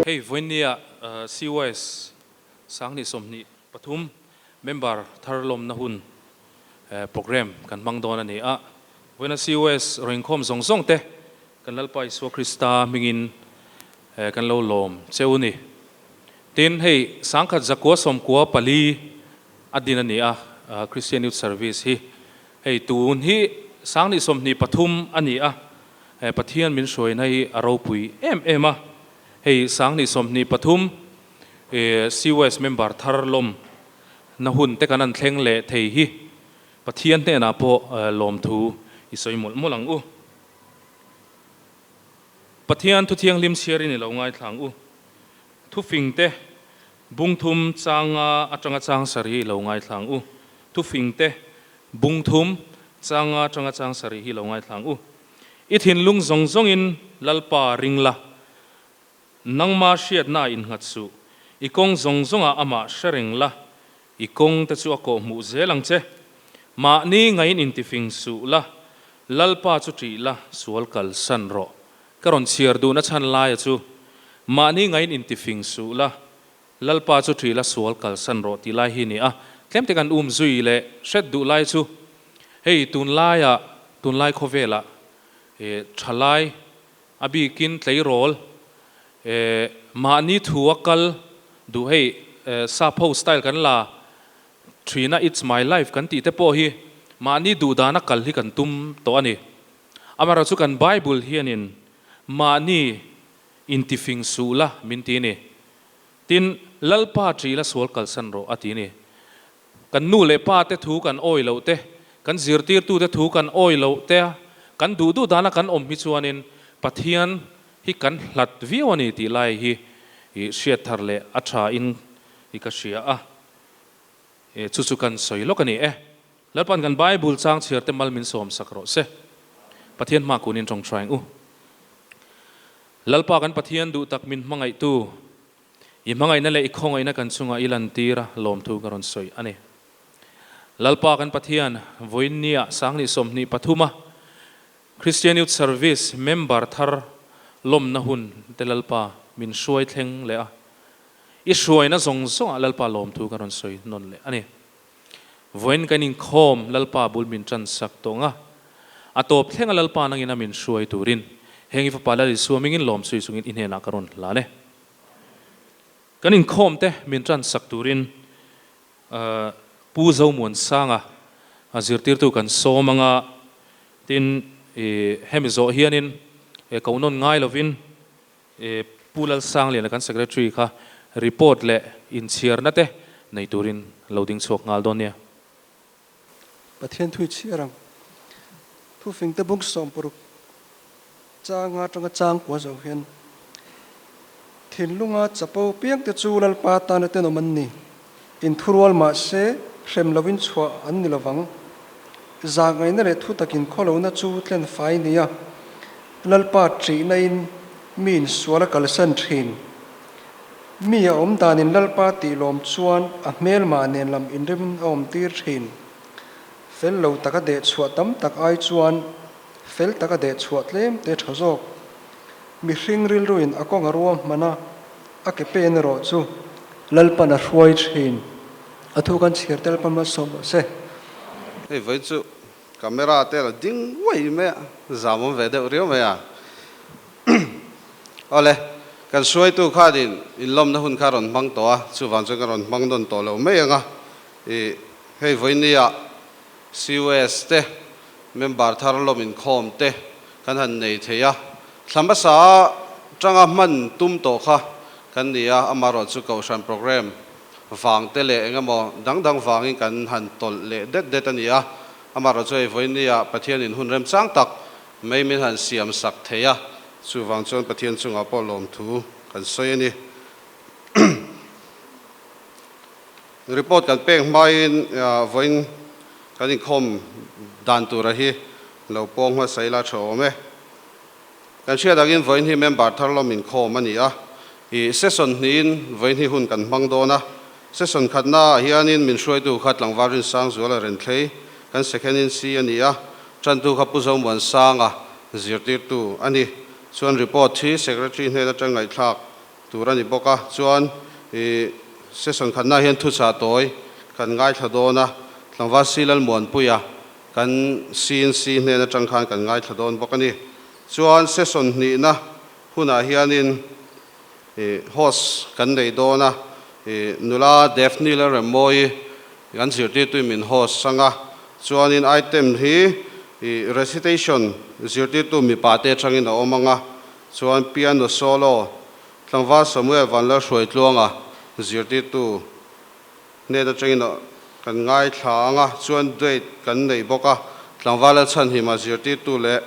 Hei vawinia CYS 2023 member thar lawmna hun program kan hmang dawn a ni a. Vawiina CYS rawn inkhawm zawng zawng te kan Lalpa Isua Krista hmingin kan lo lawm cheu ni. Tin, hei 1994 a din a ni a Christian Youth Service hi. Hei tun hi 2023 a ni a, Pathian min hruaina hi a ropui em em a. Hei 2023 CYS member thar lawm na hun te kan han thleng leh thei hi Pathian hnenah pawh lawmthu i sawi mawlh mawlh ang u. Pathian thu thianghlim chhiarin i lo ngaithla ang u. Thufing te bung thum changa atanga chang sarih hi i lo ngaithla ang u. Thufing te bung thum changa atanga chang sarih hi i lo ngaithla ang u. I thinlung zawng zawngin Lalpa ring la, nangma hriatna a innghat suh. I kawng zawng zawngah amah hre reng la, i kawng te chu a kawhhmuh zel ang che. Mahni ngaiin intifing suh la, Lalpa chu ṭih la, sual kalsan rawh. Ka rawn chhiar duhna chhan laia chu, Mahni ngaiin intifing suh la, Lalpa chu ṭih la, sual kalsan rawh tih lai hi a ni a. Tlemte kan um zui leh hret duh lai chu, hei tunlaiah, tunlai khawvelah ṭhalai a bikin tleirawl mahni thu a kal duh hei sap ho style kan la ṭhin a, it's my life kan tih te pawh hi mahni duh dana kal hi kan tum tawh a ni. Amaherawhchu kan Bible hianin mahni intifing suh la min ti a ni. Tin, Lalpa ṭih la sual kalsan rawh a ti a ni. Kan nu leh pa te thu kan awi loh te, kan zirtirtu te thu kan awi loh te a, kan duh duh dana kan awm hi chuanin Pathian hi kan hlat viau a ni tih lai hi i hriat thar leh a tha in i ka hria a, chu chu kan sawi lawk a ni e. Lalpan kan Bible chang chhiar te mal min sawm sak rawh se. Pathian hma kunin tawngtaing u. Lalpa kan Pathian duh tak min hmangaihtu. I hmangaihna leh i khawngaihna kan chungah i lantir a, lawmthu ka rawn sawi a ni. Lalpa kan Pathian, vawiinnia 2023 a Christian Youth Service member thar lawmna hun te Lalpa min hruai thleng leh a, i hruaina zawng zawngah Lalpa lawmthu ka rawn sawi nawn leh a ni. Vawiin kan inkhawm Lalpa bul min tan sak tawh nga, a tawp thlenga Lalpa nangin a min hruai turin heng i Fapa Lal Isua mingin lawm sui chungin i hnenah ka rawn hlan e. Kan inkhawm te min tan sak turin Pu Zomuansanga a zirtirtu kan sawm anga, tin hemi zawh hianin ko nawn ngai lovin Pu Lalsangliana kan Secretary kha report leh inchhiarna te nei turin lo ding chhuak nghal dawn nia. Pathian thui chhiar ang. Thufingte bung 60 changa atanga chang kua zo hian thinlunga chapo piangte chu Lalpa tana tenawm an ni. Inthurual mahse hrem lovin chhuah an ni lovang. Zahngaihna leh thutakin khawlohna chu tlen fai nia Lalpa ṭihna-in mi insual a kalsan ṭhin. Mi a awm danin Lalpa tih lawm chuan a hmelmah nen lam inrem a awmtir ṭhin. Fel lo taka deh chhuah tam tak ai chuan fel taka deh chhuah tlem te ṭha zawk. Mihring rilruin a kawng a ruahman a, a ke pen erawh chu Lalpan a hruai ṭhin. A thu kan chhiar tel pawn malsawm rawh se. Hei vawi chu camera te la ding uai mai a, zam awm ve deuh riau mai a. Awle, kan hruaitu khanin inlawmna hun kha a rawn hmang tawh a, chuvang chuan ka rawn hmang nawn tawh lo mai ang a. Ih, hei vawinia CUS te member thar lawm inkhawm te kan han nei thei a, thla hmasa atanga hman tum tawh kha kan ni a, amaherawhchu kohhran program vang te leh eng emaw dang dang vangin kan han tawlh leh det det a ni a, amaherawhchu hei vawinia Pathianin hun remchang tak mai min han siam sak thei a, chuvang chuan Pathian chungah pawh lawmthu kan sawi a ni. Report kan pek hmain vawiin kan inkhawm dan tura hi lo pawng hmasa ila tha awm e. Kan hriat angin vawiin hi member thar lawm inkhawm a ni a, ih session hnihin vawiin hi hun kan hmang dawn a. Session khatna ah hianin min hruaitu kha Tlangval Rinsangzuala Renthlei kan second in si a ni a, tantu kha Pu Zomuansanga zirtirtu a ni. Chuan report hi Secretary hnen atang ngaihthlak. tur a ni bawk a. Chuan ih session khatnaah hian thuchah tawi kan ngaithla dawn a, Tlangval Si Lalmuanpuia kan CNC hnen atang khan kan ngaithla dawn bawk a ni. Chuan session hnihna hunah hianin ih host kan nei dawn a, ih nula Daphne Lalremmawi kan zirtirtuin min host sang a, chuanin item hi ih recitation zirtirtu mipa te atangin a awm ang a, chuan piano solo Tlangval Samuel Vanlalhruaitluanga zirtirtu hnen atangin kan ngaithla ang a, chuan duet kan nei bawk a, Tlangval Lalchhanhima zirtirtu leh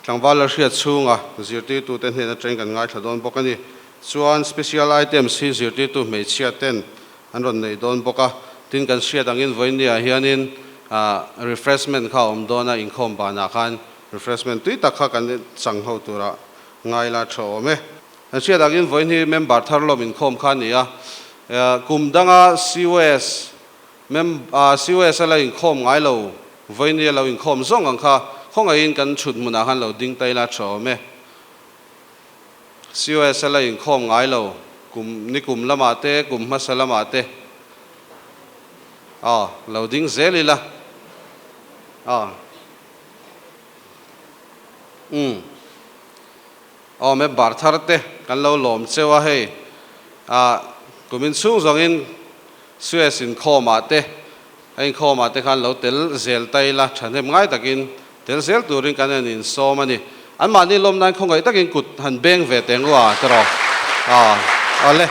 Tlangval Lalhriatchhunga zirtirtute hnen atangin kan ngaithla dawn bawk a ni. Chuan special items hi zirtirtu hmeichhia ten an rawn nei dawn bawk a, tin kan hriat angin vawiinniah hianin refreshment kha a awm dawn a, inkhawm banah khan refreshment tui tak kha kan chang ho turah ngai la tha awm e. Kan hriat angin vawiin hi member thar lawm inkhawm kha a ni a, kum danga COS mem COS a la inkhawm ngai lo, vawiin hi a lo inkhawm zawng ang kha khawngaihin kan chhut hmunah khan lo ding ta ila tha awm e. COS a la inkhawm ngai lo, kum nikum lamah te, kum hmasa lamah te a lo ding zel ila a. Umm. Aw member thar te kan lo lawm cheu a hei ah kumin chhung zawngin Suez inkhawm ah te a inkhawm ah te khan lo tel zel ta ila thahnem ngai takin tel zel turin kan en insawm a ni. Anmahni lawm nan khawngaih takin kut han beng ve teh ngua tiraw ah awle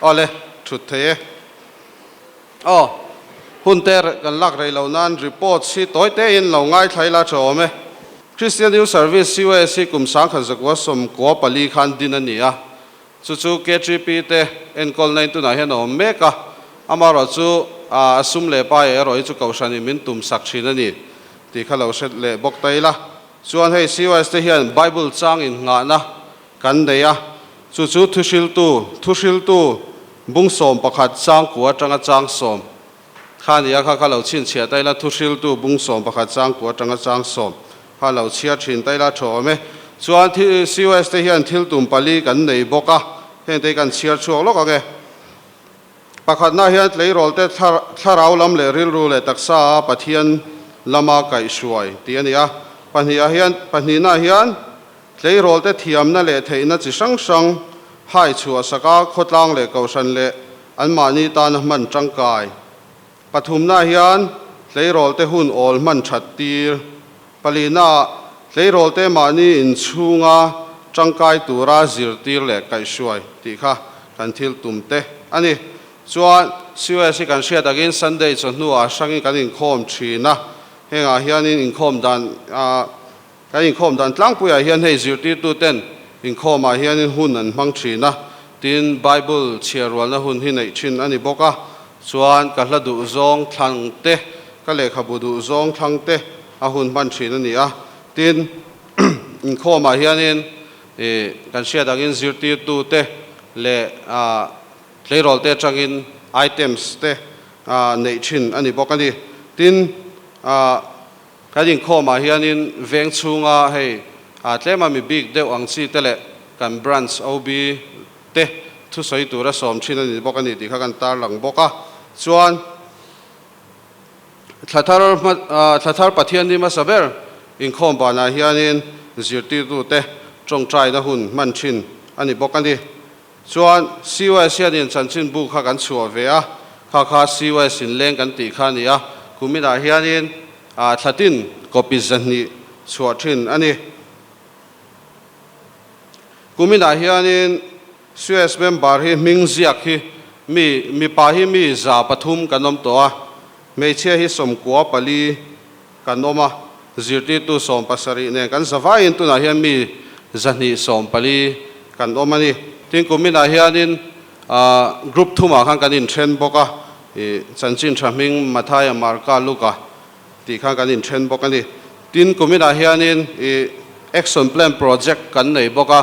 awle thut thei e. Aw, hun te kan lak rei lo nan report hi tawi te in lo ngaithla ila tha awm e. Christian Youth Service, CYS, hi kum 1994 khan din a ni a, chu chu KTP te enkawlna in tunah hian a awm mek a, amaherawh chu a sum leh pa erawh hi chu kohhran in min tum sak thin a ni tih kha lo hre leh bawk ta ila. Chuan hei CYS te hian Bible chang innghahna Kan nei a, chu chu thuhriltu, thuhriltu bung 11 chang kua atanga chang sawm kha nia kha kha lo chhinchhiah ta ila, thuhriltu bung 11 chang kua atanga chang sawm kha lo chhiar thin ta ila tha awm e. Chuan COS te hian thil tum pali kan nei bawk a, hengte hi kan chhiar chhuak lawk ang e. Pakhatna hian tleirawl te thlarau lam leh rilru leh taksa a Pathian lama kaihhruai tih a ni a, pahnihah hian pahnihna hian Tleirawl te thiamna leh theihna chi hrang hrang hai chhuah saka khawtlang leh kohhran leh anmahni tana hman tangkai. Pathumna hian tleirawl te hun awl hman that tir. Palina, tleirawl te mahni inchhunga tangkai tura zirtir leh kaihhruai tih kha kan thil tum te a ni. Chuan COS hi kan hriat angin Sunday chawhnuah hrangin kan inkhawm thin a, hengah hianin inkhawm dan Kan inkhawm dan tlangpuiah hian hei zirtirtuten inkhawmah hianin hun an hmang thin a, tin Bible chhiar rualna hun hi neih thin a ni bawk a, chuan ka hla duh zawng thlang te, ka lehkhabu duh zawng thlang te a hun hman thin a ni a, tin inkhawmah hianin ih kan hriat angin zirtirtute leh tleirawl te atangin items te neih thin a ni bawk a ni, tin Kan inkhawmah hianin veng chhunga hei tlema mi bik deuh ang chi te leh kan branch OB te thusawi tura sawm thin a ni bawk a ni tih kha kan tarlang bawk a. Chuan Thlathar Thlathar Pathian ni hmasa ber inkhawm banah hianin zirtirtute tawngtaina hun hman thin a ni bawk a ni. Chuan CYS hianin chanchinbu kha kan chhuah ve a, kha kha CYS inleng kan tih kha a ni a, kuminah hianin thlatin copy 200 chhuah thin a ni. Kuminah hianin CYS member hi hming ziak hi mi mipa hi mi 300 kan awm tawh a, hmeichhia hi 94 kan awm a, zirtirtu 70 nen kan zavaiin tunah hian mi 214 kan awm a ni. Tin, kuminah hianin group thumah khan kan inthen bawk a, ih chanchin tha hming Mathaia, Marka, Luka tih khan kan inthen bawk a ni. Tin, kuminah hianin ih action plan project kan nei bawk a,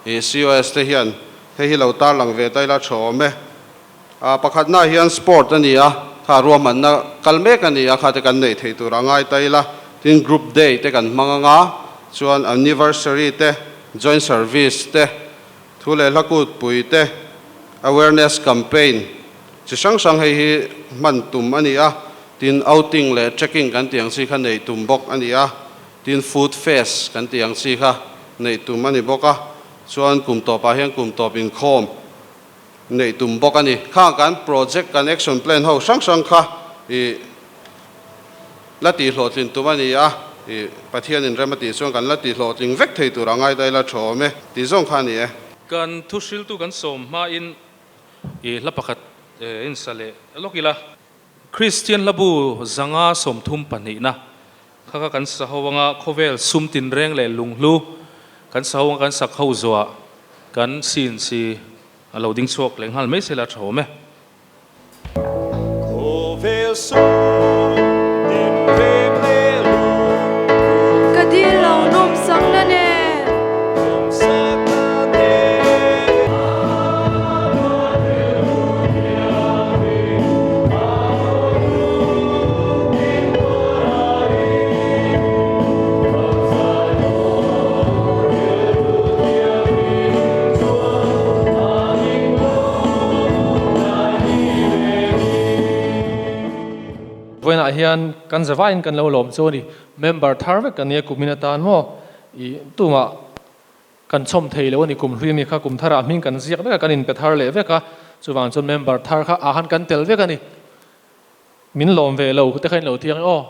ih COS te hian hei hi lo tarlang ve ta ila tha awm e. A pakhatnaah hian sport a ni a, kha ruahmanna kal mek a ni a, kha te kan neih theih tur a ngai ta ila, tin group day te kan hmang anga, chuan anniversary te, joint service te, Thu leh hla kutpui te, awareness campaign chi hrang hrang hei hi hman tum a ni a, tin outing leh trekking kan tih ang chi kha neih tum bawk a ni a, tin food fest kan tih ang chi kha neih tum a ni bawk a, chuan kum tawpah hian kum tawp inkhawm neih tum bawk a ni. Khang kan project kan action plan ho hrang hrang kha ih la tihhlawhtlin tum a ni a, ih Pathianin rem a tih chuan kan la tihhlawhtling vek thei tur a ngaidai la tha awm e tih zawng kha a ni e. Kan thuhriltu kan sawm hmain ih hla pakhat insa leh lawk ila. Kristian hlabu zanga 32na kha kha kan sa ho anga khawvel sum tinreng leh lunghlu kan sa ho anga kan sak ho zuah kan sin si a lo ding chhuak leh nghal mai sela tha awm e. Khawvel sum tinreng leh lunghlu Ka dil lo nawmsakna nen. Nawmsakna nen. Vawiinah hian kan zavaiin kan lo lawm chu a ni. Member thar vek kan nia kumin atan maw i tumah Kan chhawm thei lo a ni, kum hlui mi kha kum tharah hming kan ziak vek a, kan inpe thar leh vek a, chuvang chuan member thar kha ah han kan tel vek a ni. Min lawm ve lo te kha in lo ti ang e aw,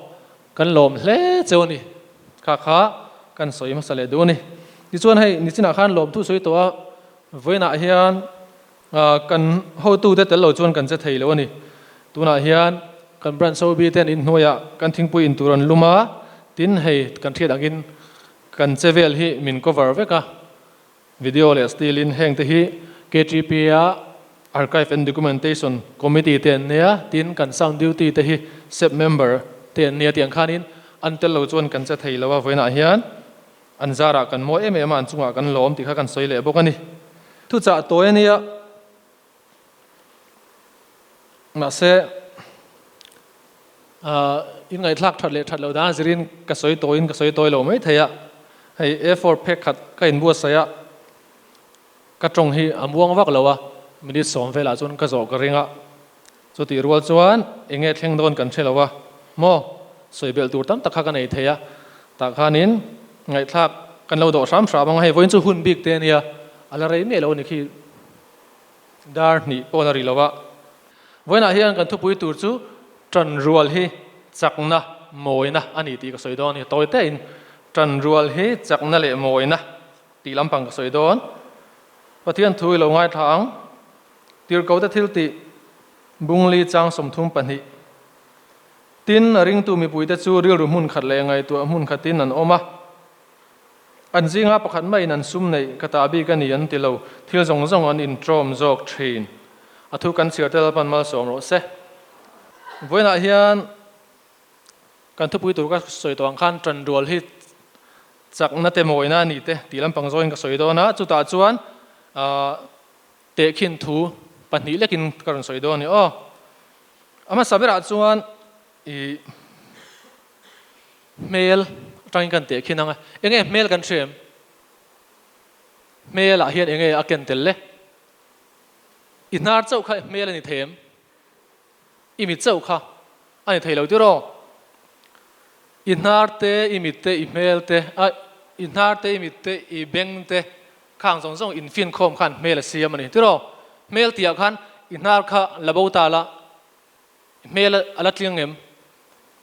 kan lawm hle cheu a ni, kha kha kan sawi hmasa leh duh a ni. Tichuan hei nichinah khan lawmthu sawi tawh a, vawiinah hian kan hotute tel lo chuan kan che thei lo a ni. Tunah hian kan branch OB te an inhnuaiah kan thingpui intur an lum a, tin hei kan hriat angin Kan che vel hi min cover vek a, video leh still in heng te hi KTP a Archive and Documentation Committee te an nia, tin kan sound duty te hi sep member te an nia tih ang khanin an tel lo chuan kan che thei lo a, vawiinah hian an zarah kan mawi em em a, an chungah kan lawm tih kha kan sawi leh bawk a ni. Thuchah tawi a nia. Mahse, in ngaihthlak that leh that loh dan zirin ka sawi tawiin ka sawi tawi lo mai thei a. Hei A4 phek khat ka inbuatsaih a, ka tawng hi a muang vak lo a, minute 10 velah chuan ka zawh ka ring a. Chutih rual chuan eng nge thleng dawn kan hre lo a, maw sawi belh tur tam tak kha ka nei thei a, tah khanin ngaihthlak kan lo dawh hram hram ang a, hei vawiin chu hun bik te a nia, a la rei miah lo a ni khi. Dar hnih pawn a ri lo a. Vawiinah hian kan thupui tur chu Ṭanrual hi chakna mawina a ni tih ka sawi dawn a ni. Tawi tein Ṭanrual hi chakna leh mawina tih lampang ka sawi dawn. Pathian thu i lo ngaithla ang. Tirhkote thil tih Bungli chang 32. Tin, a ringtu mipuite chu rilru hmun khat leh ngaihtuah hmun khatin an awm a. An zinga pakhat maiin an sum neih ka ta bik a ni an ti lo, thil zawng zawng an intrawm zawk thin. A thu kan chhiar te Lalpan malsawm rawh se. Vawiinah hian kan thupui tur ka sawi tawh ang khan tanrual hi chakna te mawina a ni te tih lampang zawngin ka sawi dawn a, chutah chuan tehkhin thu pahnih lekin ka rawn sawi dawn a ni aw. A hmasa berah chuan ih. Hmel atangin kan teh khin ang a, enge hmel kan hre em? Hmel ah hian enge a ken tel le? I hnar chauh kha hmel a ni thei em? I mit chauh kha a ni thei lo tiraw? I hnar te, i mit te, i hmel te, a i hnar te, i mit te, i beng te khang zawng zawng infinkhawm khan hmel a siam a ni tiraw? Hmel tihah khan i hnar kha la bo ta la, Hmel a la tling em?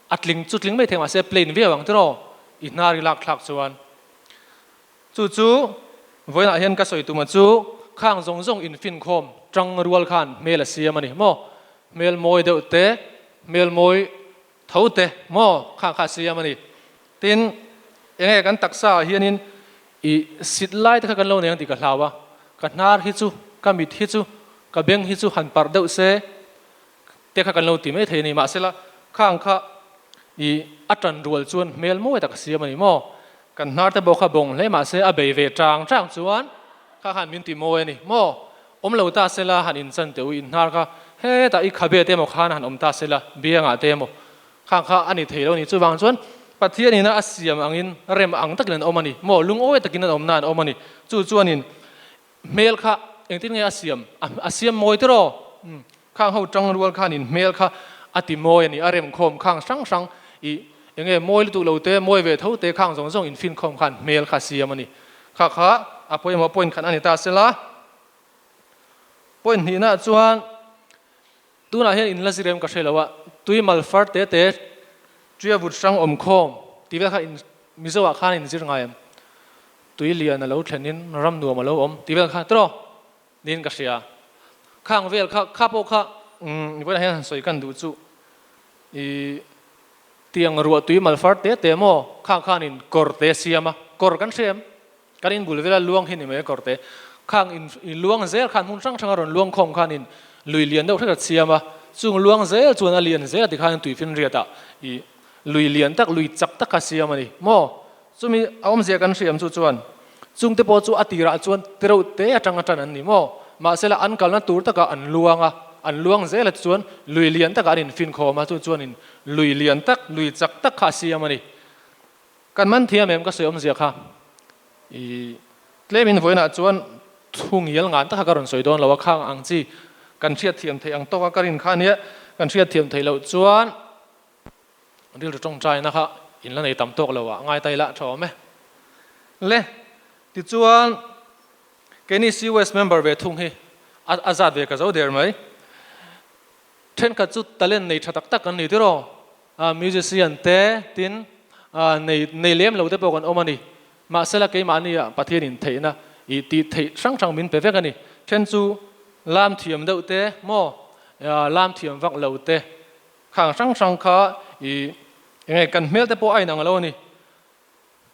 A tling chu tling mai thei mahse plain viau ang tiraw? I hnar i lak thlak chuan. Chu chu vawiinah hian ka sawi tuma chu khang zawng zawng infinkhawm tang rual khan hmel a siam a ni maw? Hmel mawi deuh te, hmel mawi tho te maw khang kha a siam a ni. Tin, enge kan taksa ah hianin i sit lai te kha kan lo nei ang tih ka hlau a, ka hnar hi chu, ka mit hi chu, ka beng hi chu han parh deuh se, te kha kan lo ti mai thei a ni. Mahsela, khang kha i a tan rual chuan hmel mawi tak a siam a ni maw? Kan hnar te pawh kha bawng hle mahse a bei ve tang tang chuan kha khan min ti mawi a ni maw? Awm lo ta sela han inchan teh u, in hnar kha hetah i khabe te emaw khan han awm ta sela, biangah te emaw khang kha a ni thei lo a ni. Chuvang chuan Pathian ina a siam angin rem ang takin an awm a ni maw? Lungawi takin an awmna an awm a ni. Chu chuanin. Hmel kha engtin nge a siam? A siam mawi tiraw? Umm, khang ho tang rual khan in hmel kha a ti mawi a ni, a remkhawm khang hrang hrang i enge mawi lutuk lo te, mawi ve tho te khang zawng zawng in finkhawm khan hmel kha a siam a ni. Kha kha a pawimawh point khat a ni ta sela. Point hnihna chuan tunah hian in la zirem ka hre lo a, tui mal far te te tia vut hrang awm khawm tih vel kha in Mizo ah khan in zir ngai em? Tui lian a lo thlen in ram nuam a lo awm tih vel kha tiraw niin ka hria. Khang vel kha kha pawh kha umm vawiinah hian han sawi kan duh chu i tiang ruah tui mal far te te maw khang khan in kawr te siam a, kawr kan hria em? Kan in bul vela luang hi ni mai a kawr te. Khang in in luang zel khan hmun hrang hranga rawn luang khawm khan in lui lian deuh hret a siam a, chung luang zel chuan a lian zel a tikhan tui finriat ah i lui lian tak lui chak tak a siam a ni maw? Chumi a awmzia kan hriam chu chuan chungte pawh chu a tirah chuan tereuh te atanga tan an ni maw? Mahsela an kalna tur takah an luang a, an luang zel a chuan lui lian takah an infinkhawm a, chu chuan in lui lian tak lui chak tak kha a siam a ni. Kan man thiam em ka sawi awmzia kha i tlemin vawiinah chuan thu ngial ngan taka ka rawn sawi dawn lo a, khang ang chi kan hriat thiam theih ang tawka ka rin kha ania, kan hriat thiam theih loh chuan rilru tawngtaina kha in la nei tam tawk lo ah ngai ta ila tha awm e. Le tichuan keini CUS member ve thung hi a zat ve ka zo der mai. Thenkhat chu talent nei tha tak tak kan ni tiraw? Musician te tin nei nei lem lo te pawh kan awm a ni. Mahsela keimahnia Pathian in theihna i tih theih hrang hrang min pe vek a ni. Then chu lam thiam deuh te maw lam thiam vak lo te khang hrang hrang kha i enge kan hmel te pawh a inang lo a ni.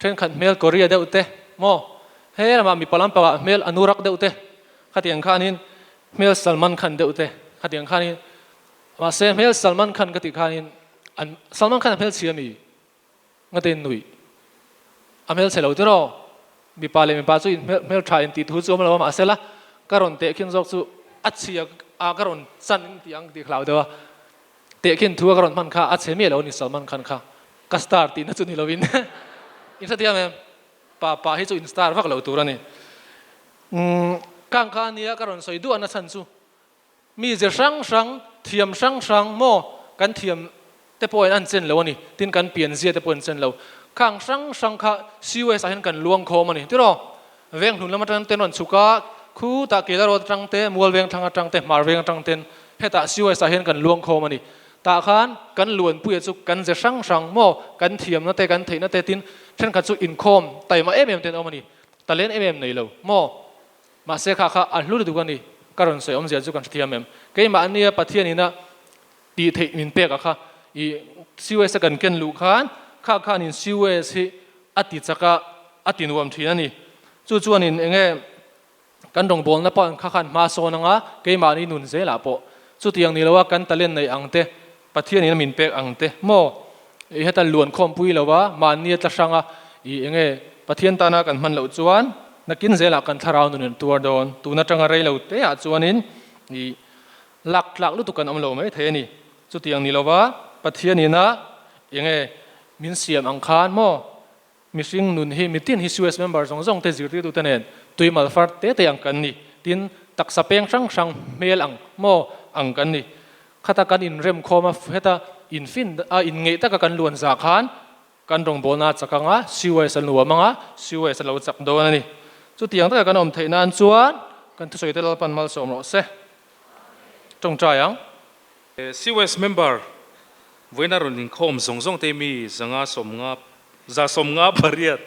Thenkhat hmel Korea deuh te maw he lamah mipa lampangah hmel Anurak deuh te khatiang khanin hmel Salman Khan deuh te khatiang khanin mahse hmel Salman Khan ka tih khanin an Salman Khan a hmel chhia mi ngatein nuih a hmel chhe lo tiraw mipa leh mipa chu in hmel tha in tih thu chu awm lo a mahse la ka rawn tehkhin zawk chu a chhia a ka rawn chan in tih ang tih hlau deuh a. Tehkhin thu a ka rawn hman kha a chhe miah lo a ni Salman Khan kha ka star tihna chu ni lovin in hrethiam em? Pa pa hi chu in star vak lo tur a ni. Umm kang kha ania ka rawn sawi duah na chhan chu mi ze hrang hrang thiam hrang hrang maw kan thiam te pawhin an chen lo a ni tin kan pian zia te pawhin an chen lo khang hrang hrang kha CUS ah hian kan luang khawm a ni tiraw veng hlun lam atang ten rawn chhuk a, khutah Kela Road atang te, Mual veng thlang atang te, Hmar veng atang ten hetah CUS ah hian kan luang khawm a ni. Tah khan kan luanpuia chu kan ze hrang hrang maw, kan thiamna te, kan theihna te tin thenkhat chu inkhawm taima em em ten a awm a ni, talent em em nei lo maw. Mahse kha kha a hlu lutuk a ni, ka rawn sawi awmzia chu kan hrethiam em. Keimahnia Pathian ina tih theih min pek a kha i CUS a kan ken luh khan kha khanin CUS hi a ti chak a, a ti nuam thin a ni. Chu chuanin eng nge kan rawngbawlna pawh kha khan hma sawn anga keimahni nun zelah pawh chutiang ni loa kan talent neih ang te, Pathianin a min pek ang te maw i heta luan khawmpui lo a, mahni a tla hrang a, i eng nge Pathian tana kan hman loh chuan nakin zelah kan thlarau nun an tuar dawn. Tun atanga rei lo te ah chuanin i Lak tlak lutuk kan awm lo mai thei a ni. Chutiang ni lova Pathian ina eng nge min siam ang khan maw mihring nun hi mitin hi CUS member zawng zawng te zirtirtute nen tui mal far te te ang kan ni. Tin, taksa peng hrang hrang hmel ang maw ang kan ni. Khata kan inrem khawm a heta infin a inngeih taka kan luan zah khan kan rawngbawlna a chak ang a, CUS a nuam ang a, CUS a lo chak dawn a ni. Chutiang taka kan awm theih nan chuan kan thusawi te Lalpan malsawm rawh se. Tawngtai ang. CUS member vawiina rawn inkhawm zawng zawng te mi zanga sawmnga za sawmnga pariat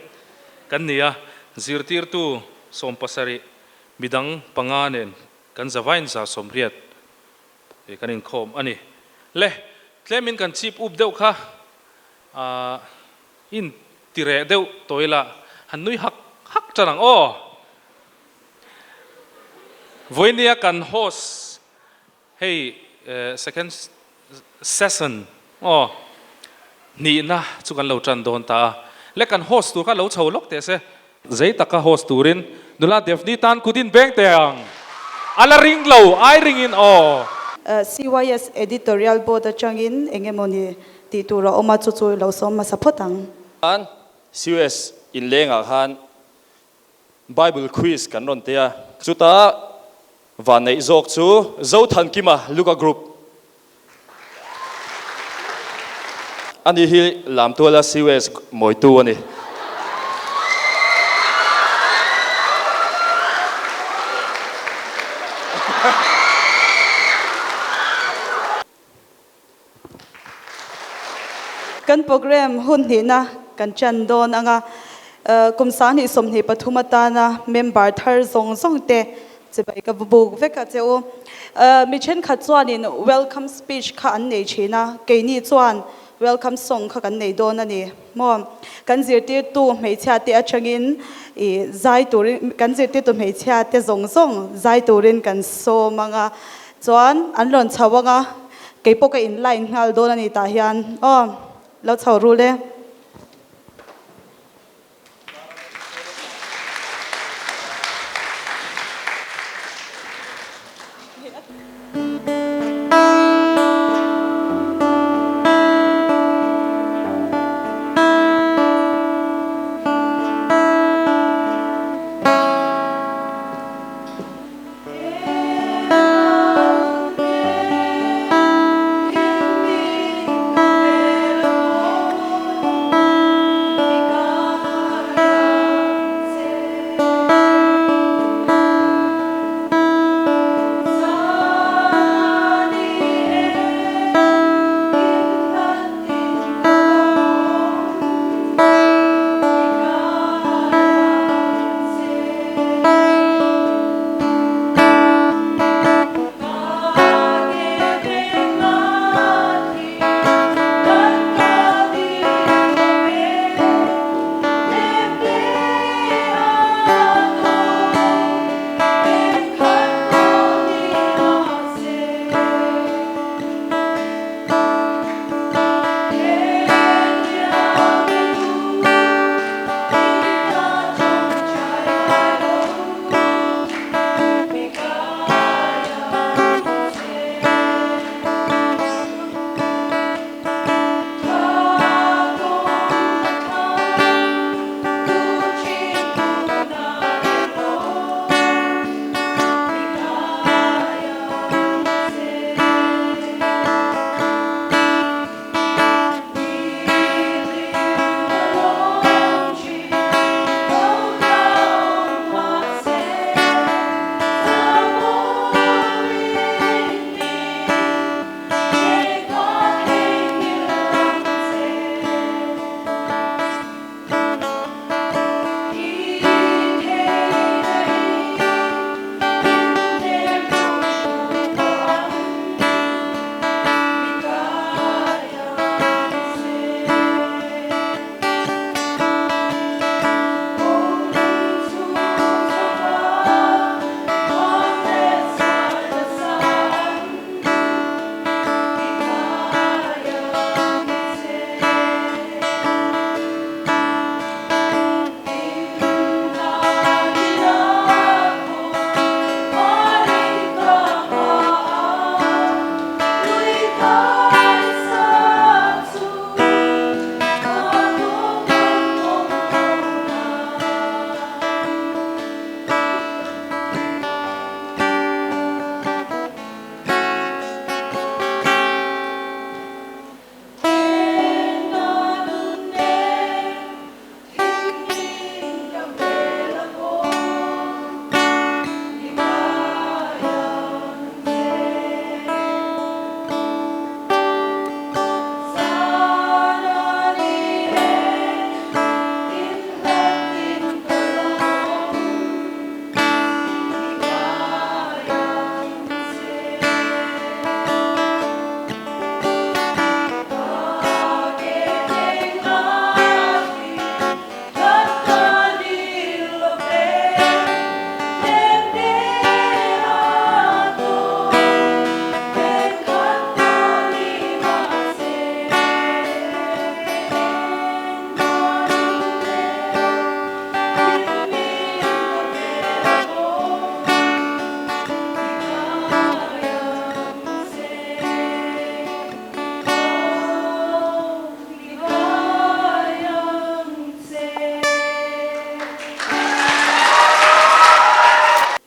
kan ni a, zirtirtu 70 midang panga nen kan zavain 180 kan inkhawm a ni. Le, tlemin kan chip up deuh kha Ahh in ti reh deuh tawh ila han nui hak hak tan ang aw. Vawinia kan host hei second session aw hnihna chu kan lo tan dawn ta a, le kan host tur kha lo chho lawk teh se. Zei taka host turin nula Devni tan kut in beng teh ang. A la ring lo, ai ring in aw. CYS Editorial Board atangin eng emawni tih tur a awm a, chu chu i lo sawm hmasa phawt ang. Khan CUS inlengah khan Bible quiz kan rawn ti a, chuta vanneih zawk chu Zothankima Luka Group ani hi Lamtuala CUS mawitu a ni. Kan programme hun hnihna kan chan dawn anga kum 2023 atana member thar zawng zawng te chibai ka buk vek a che u. Mi thenkhat chuanin welcome speech kha an nei thin a, keini chuan welcome song kha kan nei dawn a ni maw. Kan zirtirtu hmeichhia te atangin i zai turin kan zirtirtu hmeichhia te zawng zawng zai turin kan sawm anga Chuan an rawn chho anga kei pawh ka in line nghal dawn a ni tah hian aw lo chho rul e.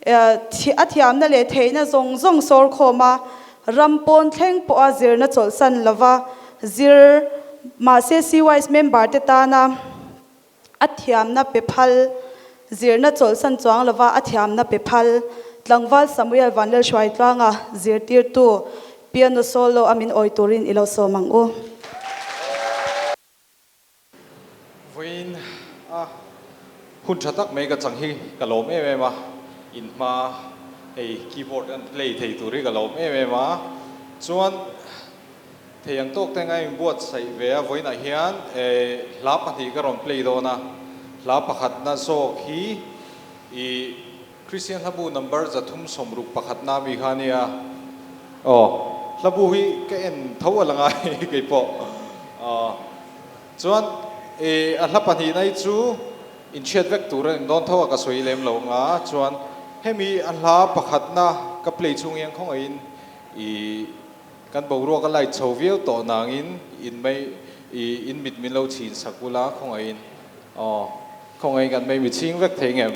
A thiamna leh theihna zawng zawng sawr khawm a, ram pawn thleng pawha zirna chawlhsan lova zir mahse CYS member te tana a thiamna pe phal, zirna chawlhsan chuang lova a thiamna pe phal, tlangval Samuel Vanlalhruaitluanga zirtirtu piano solo a min awi turin i lo sawm ang u. Vawiin a hun tha tak mai ka chang hi ka lawm em em a, in hma hei keyboard an play thei tur hi ka lawm em em a, chuan thei ang tawk te anga inbuatsaih ve a, vawiinah hian hla pahnih ka rawn play dawn a, hla pakhatna zawk hi ih Kristian hlabu number 361 na mi kha ania aw, hlabu hi ka en tho a la ngai keipawh aw. Chuan i a hla pahnihna hi chu inchhiat vek tur a ni dawn tho a ka sawi lem lo anga chuan hemi a hla pakhatna ka play chhung hian khawngaihin i kan boruak a light chho viau tawh nangin in mei i in mit min lo chhin sak ula khawngaihin aw khawngaihin kan mei mi chhing vek thei ngem.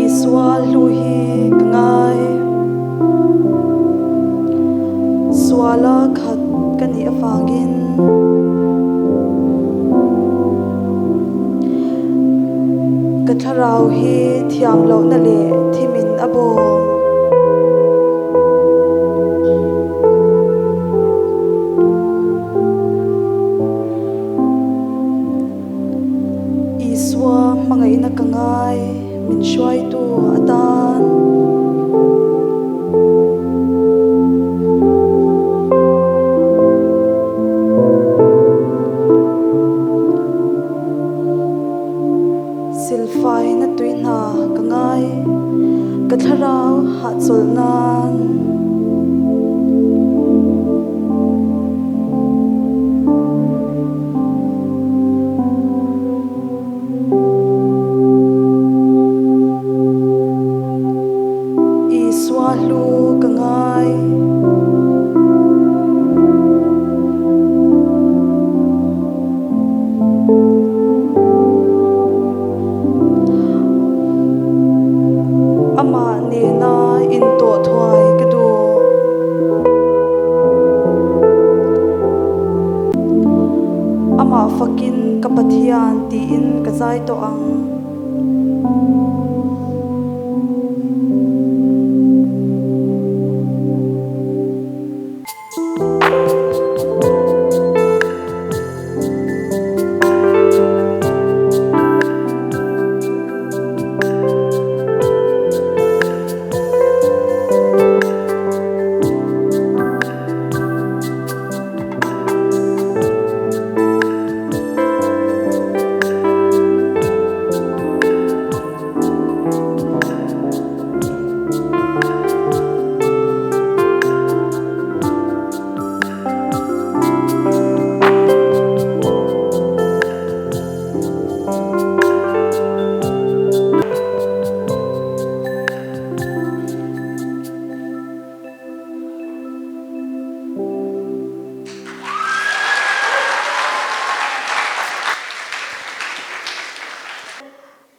Isua hlu hi ka ngai. Suala khat ka nih avangin ka thlarau hi thiam lohna leh thimin a bawm. Isua hmangaihna ka ngai min hruaitu atan. Silfaina tui hna ka ngai, ka thlarau hahchawlh nan. Isua hlu ka ngai. Amah nena intawh thuai ka duh. Amah fakin ka Pathian tiin ka zai tawh ang.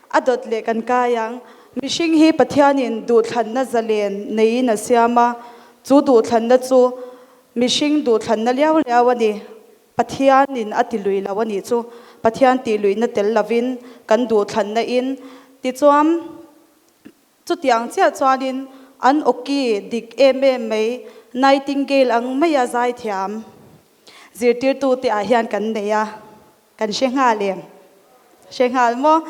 A dawt leh kan kai ang. Mihring hi Pathianin duhthlanna zalen neiin a siam a, chu duhthlanna chu mihring duhthlanna liau liau a ni. Pathianin a ti lui lo a nih chu. Pathian tih luihna tel lovin kan duhthlanna in tichuan chutiang chiah chuanin an awki dik em em mai Nightingale ang maia zaithiam zirtirtute ah hian kan nei a. Kan hre nghal em? Hre nghal maw?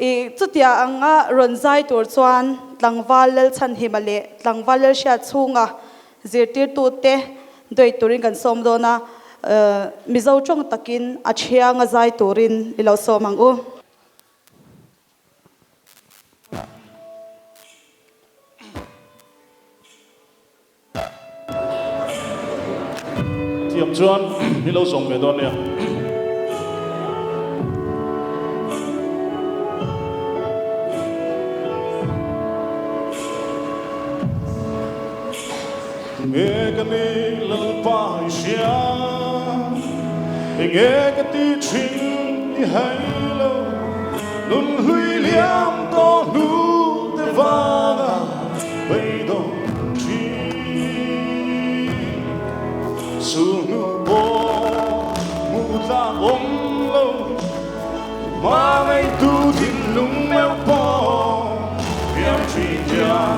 I chutia anga rawn zai tur chuan tlangval Lalchhanhima leh tlangval Lalhriat chhunga zirtirtute duai turin kan sawm dawn a, Mizo tawng takin a thianga zai turin i lo sawm ang u. Thiam chuan mi lo zawm ve dawn nia. Nge ka. ka nih Lalpa i hria Enge ka tih thin i hai lo Nun hlui liam tawh hnu te vanga beidawng thin Sulhnu pawh hmuh tlak awm lo Hmangaihtu thinlung meuh pawh piang thin hian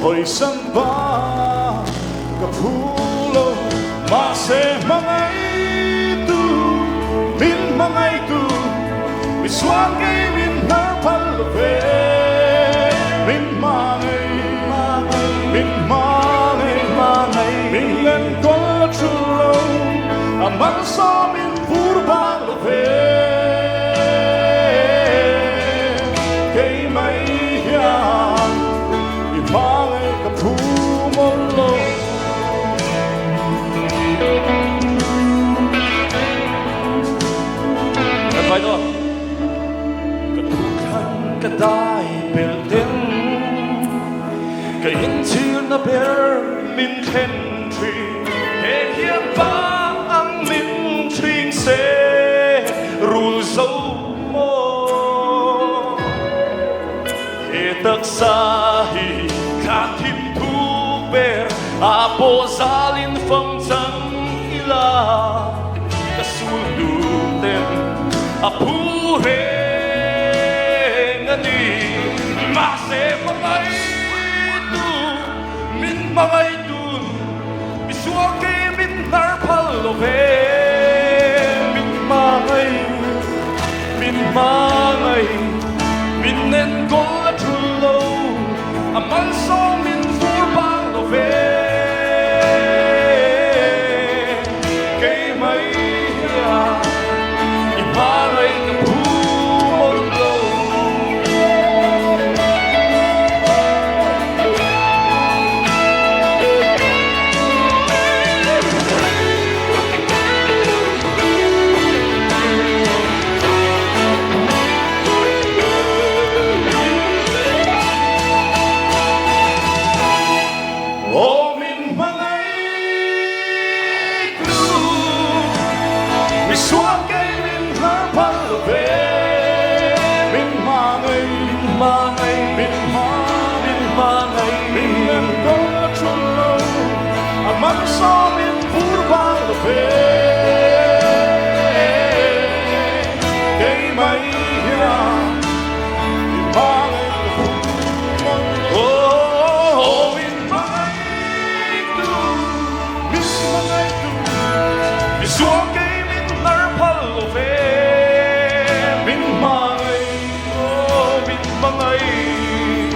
hawisan bak ka phu lo. Mahse hmangaihtu min hmangaihtu mi sual ngei min hnar phal lo ve. Min hmangaih, min hmangaih, min lenkawl a thul lo, a malsawm in vur bang lo ve. Kei mai hian i hmangaih ka phu mawlh lo. Kan vai dawn. Ka duhthlan ka dai belh den. Ka inchhirna ber min thlen thin. He hian pa ang min thing se rul zo maw? He taksa hi thlan thim thuk ber a pawh zalin fam chang ila ka sul hnu ten a phu reng a ni. Mahse hmangaihtu min hmangaihtun misual ke min hnar phal lo ve. Min hmangai, min hmangai, min enkawl a thul lo, a malsawm min vur bang lo ve. Kei mai hian i hmangaih ka phu mawlh lo. Aw min hmangaihtu, mi sual kei min hnar phal lo ve. Min hmangaih, min hmangaih, min hmangaih, min hmangaih, min enkawl a thul lo, a malsawm in vur bang lo ve. Kei mai hian i hmangaih ka phu mawlh lo. Aw min hmangaihtu, min hmangaihtu, mi sual kei min hnar phal lo ve. Min hmangaih, aw min hmangaih,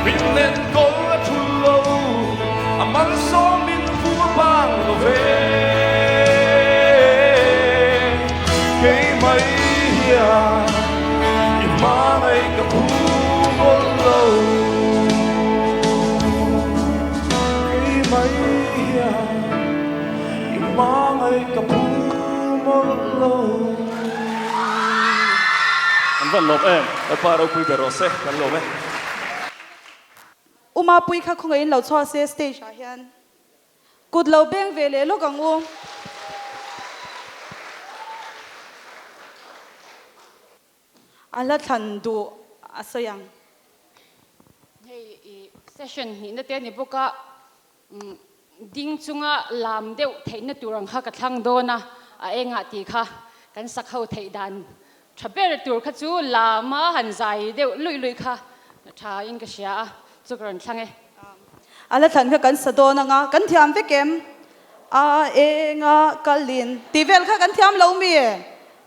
min enkawl a thul lo, a malsawm min vur bang lo ve. Kei mai hian i hmangaih ka phu mawlh lo. Kei mai hian i hmangaih ka phu mawlh lo. An van lawm em? Lalpa ropui ber rawh se, kan lawm e. Uma pui kha khawngaihin lo chhuah se stage ah hian kut lo beng ve leh lawk ang u. A hla thlan duh a sawi ang. Hei i session hnihna te a ni bawk a, ding chunga lam deuh theihna tur ang kha ka thlang dawn a, a engah tih kha kan sak ho theih dan tha ber tur kha chu lama han zai deuh luih luih kha tha in ka hria a, chu ka rawn thlang e. A la thlan kha kan sa dawn anga kan thiam vek em? A enga kalin tih vel kha kan thiam lo mi?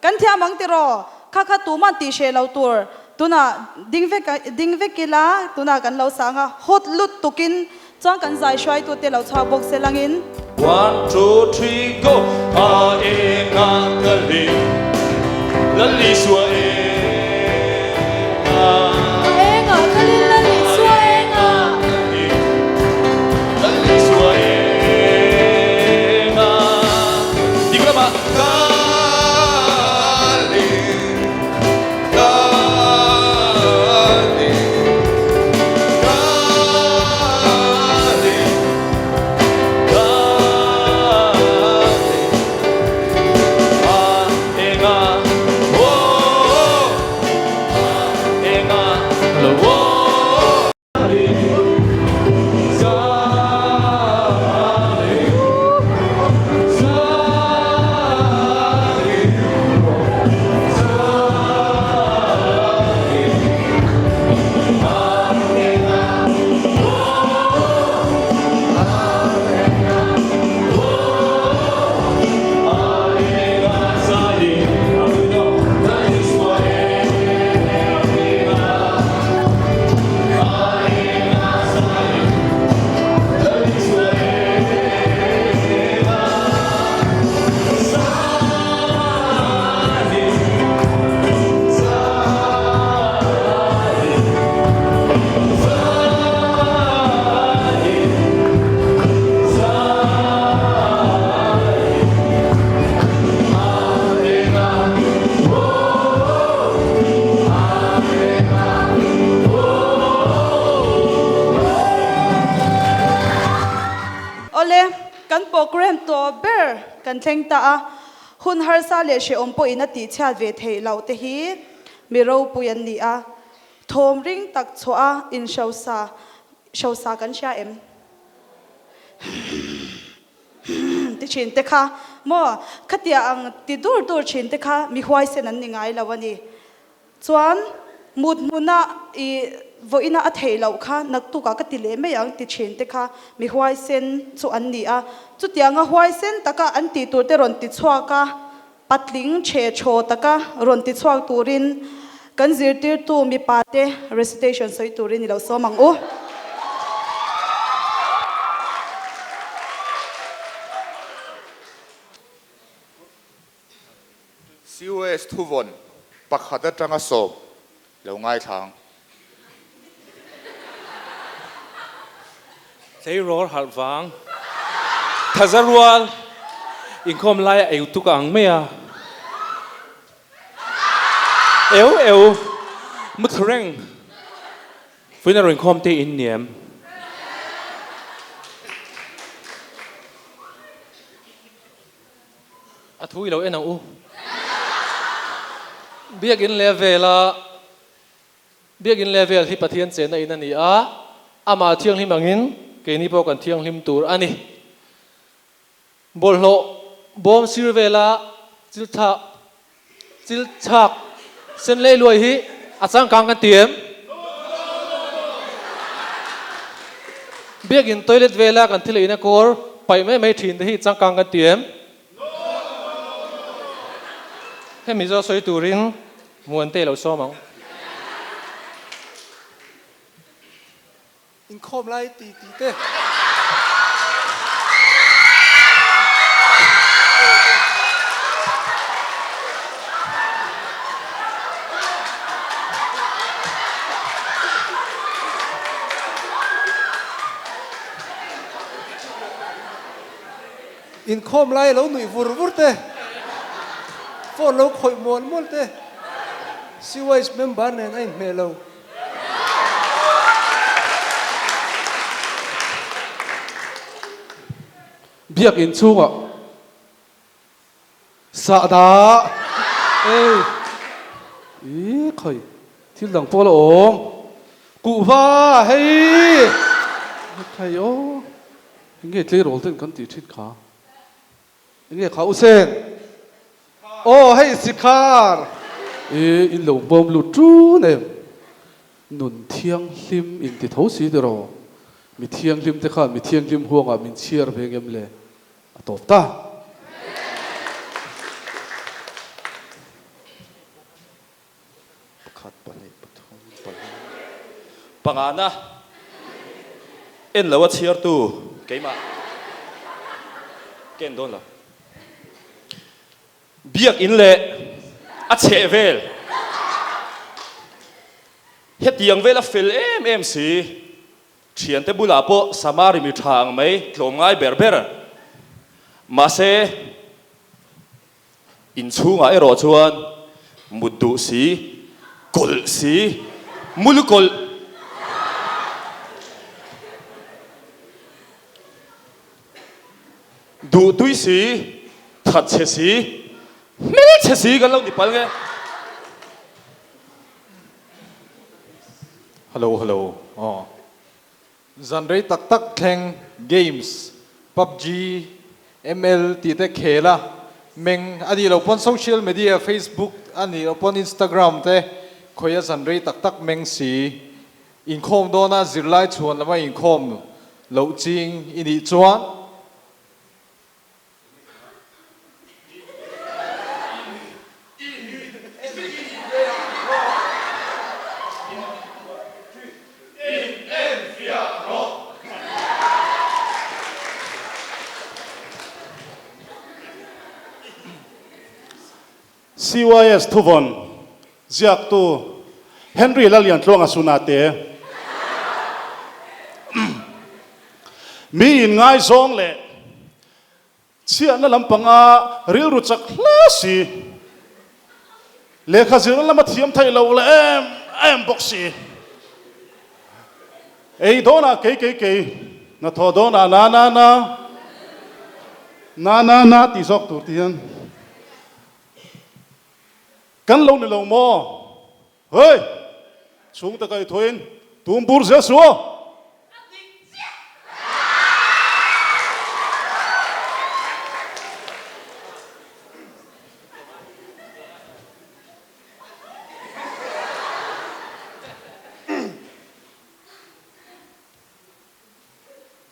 Kan thiam ang tiraw? Kha kha tuman tih hreh lo tur tunah ding vek ding vek ila tunah kan lo sa anga hawt lut tukin chuan kan zai hruaitute lo chhuak bawk se langin. One two three go A enga kalin Lal Isua enga. A enga kalin Lal Isua enga. Lal Isua enga. Dik lamah kalin kalin kalin. Program tawp ber kan thleng ta a, hun harsa leh hrehawm pawhin a tihchhiat ve theih loh te hi mi ropui an ni a, thawm ring tak chhuah a inhrosa hrosa kan hria em? Ti thin te kha maw? Khatia ang ti dur dur thin te kha mi huaisen an ni ngai lo a ni. Chuan mut hmuna i vawiina a theih loh kha naktukah ka ti leh mai ang ti thin te kha mi huaisen chu an ni a. Chutianga huaisen taka an tih tur te rawn ti chhuak a, patling chhe thaw taka rawn ti chhuak turin kan zirtirtu mipa te recitation sawi turin i lo sawm ang u. COS thuvawn pakhat atanga sawm lo ngaithla ang. Tleirawl harh vang thaza rual inkhawm laia eu tuk ang mai a. Eu eu muthlu reng fuina rawn inkhawm te in niam. A thu i lo en ang u. Biakin levela Biakin level hi Pathian chenna in a ni a, amah thianghlim angin keini pawh kan thianghlim tur a ni. Bawlhhlawh bawm sir vela chil thlak chil chhak sen lei luai hi a changkang kan ti em? Biakin toilet vela kan thil eina kawr paih mai mai thin te hi changkang kan ti em? Hemi zawh sawi turin Muante lo sawm ang. Inkhawm lai ti ti te. Inkhawm lai lo nuih vur vur te, phone lo khawih mual mual te, CYS member nen a inhmeh lo. Biakinn chhungah sahdah ei i khawi thil dang pawh la awm kuhva hei hei aw enge tleirawl ten kan tih thin kha enge kha u Sen aw hei sikhar i in lo bawm lut tun em nun thianghlim in ti tho si tiraw mi thianghlim te khan mi thianghlim huangah min chhiar ve ngem le A tawp ta. Pakhat, pahnih, pathum, pali, pangana en lo a chhiartu keimah ka en dawn lo. Biakinn leh a chheh vel hetiang vel a fel em em si. Thiante bulah pawh Samari mi tha ang mai tlawm ngai ber ber. Mahse, inchhungah erawh chuan mut duh si, kawlh si, mul kawlh. Duh tui si, that chhe si, hmelchhe si kan lo ni pal nge. Hello hello aw zan rei tak tak thleng games pubg ml tih te khel a meng a nih loh pawn social media facebook a nih loh pawn instagram te khawi a zan rei tak tak meng si inkhawm dawn a zirlai chhuan lama inkhawm loh ching i nih chuan CYS Thuvawn ziaktu Henry Lalliantluanga Sunate Mi inngaizawng leh chhiahna lampanga rilru chak hle si, lehkha zirna lama thiam theih loh leh em em bawk si. Ei dawnah kei kei kei, hnathawh dawnah na na na. Na na na tih zawk tur ti hian kan lo ni lo maw? Hei! Chhungte ka i thuin tum bur zel suh aw!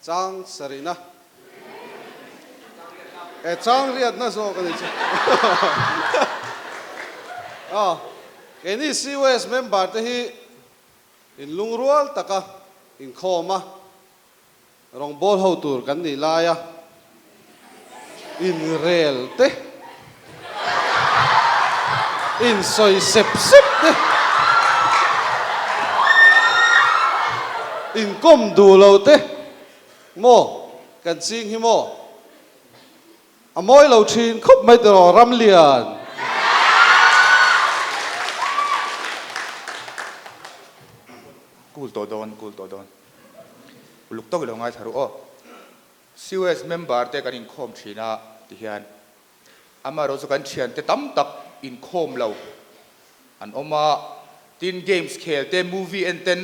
Chang sarihna e chang riatna zawk a ni chu. Aw, keini COS member te hi inlungrual taka inkhawm a, Rawngbawl ho tur kan nih laia inrel te, insawi sep sep te, inkawm duh lo te maw kan ching hi maw? A mawi lo thin khawp mai tiraw Ramlian. Cool tawh dawn, cool tawh dawn. Uluk tawk i lo ngaithla ru aw. COS member te kan inkhawm thin a ti hian amaherawh chu kan thiante tam tak inkhawm lo an awm a, tin games khel te, movie en ten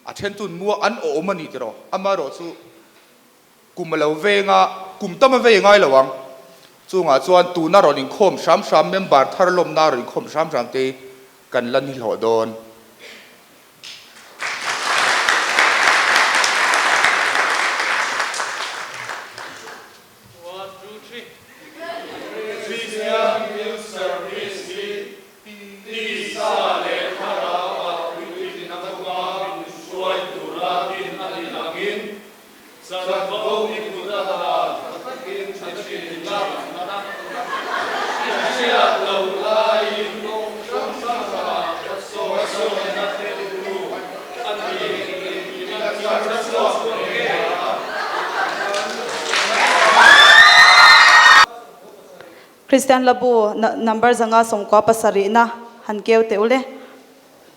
a then chun mua an awm a ni tiraw. Amaherawh chu kum a lo veng a, kum tam a vei ngai lo ang. Chungah chuan tuna rawn inkhawm hram hram member thar lawmna rawn inkhawm hram hram te kan la ni hlawh dawn. Kristian Hlabu number 597 na han keu teh ule.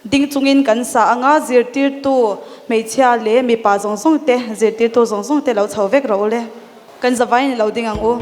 Ding chungin kan sa anga zirtirtu hmeichhia leh mipa zawng zawng te, zirtirtu zawng zawng te lo chho vek rawh ule. Kan zavaiin i lo ding ang u.